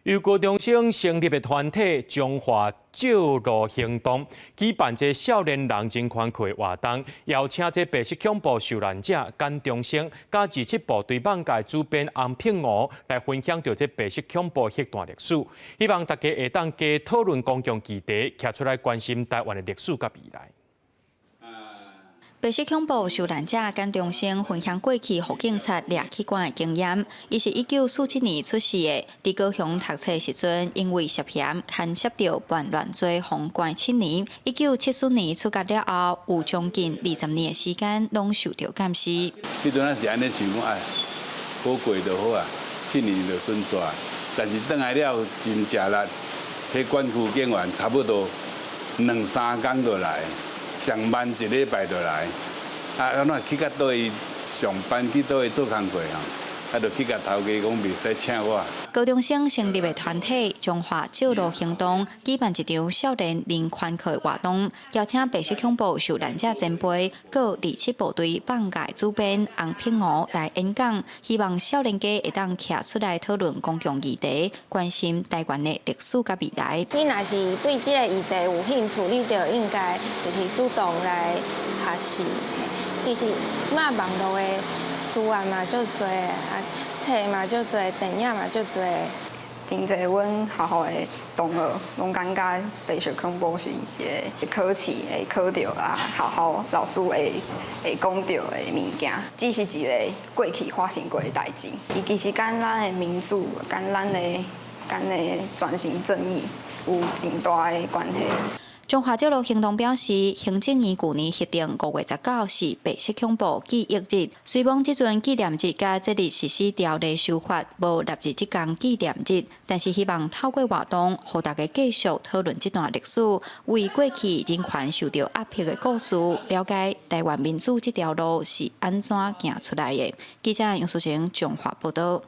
由高中生成立的團體中華照路行動舉辦這少年人人權課活動，邀請這白色恐怖受難者簡中生，佮27部隊艋舺主編洪聘吳來分享著這白色恐怖彼段歷史，希望大家會當加討論公共議題，徛出來關心台灣的歷史佮未來。白色恐怖受難者簡中生分享過去予警察掠去關的經驗。伊是1947年出世的，佇高雄讀冊時陣，因為涉嫌牽涉著叛亂罪，予關7年。1974年出獄了後，有將近20年的時間攏受著監視。彼陣仔是按呢想講，哎，好過就好啊，七年就準煞。但是轉來了真食力，彼管區警員差不多兩三工就來。上慢一禮拜就來，啊，按怎去到佗位上班去佗位做工課吼，啊，就去共頭家講袂使請我。高中生成立的團體中華照路行動舉辦一場少年人權課活動，邀請白色恐怖受難者前輩、閣27部隊艋舺主編洪聘吳來演講，希望少年家會當徛出來討論公共議題，關心台灣的歷史佮未來。你若是對這個議題有興趣，你就應該就是主動來學習。其實這擺網路的資源嘛足濟，啊，冊嘛足濟，電影嘛足濟。真濟阮學校的同學攏感覺白色恐怖是一個考試會考著啊，學校老師會講著的物件，只是一個過去發生過的代誌。伊其實佮咱的民主、佮咱的轉型正義有真大的關係。中華照路行動表示，行政院舊年核定5月19是白色恐怖記憶日。雖罔這陣紀念日佮節日實施條例修法，無納入這工紀念日，但是希望透過活動，予大家繼續討論這段歷史，為過去人權受著壓迫的故事，了解台灣民主這條路是按怎行出來的。記者楊淑晴，彰化報導。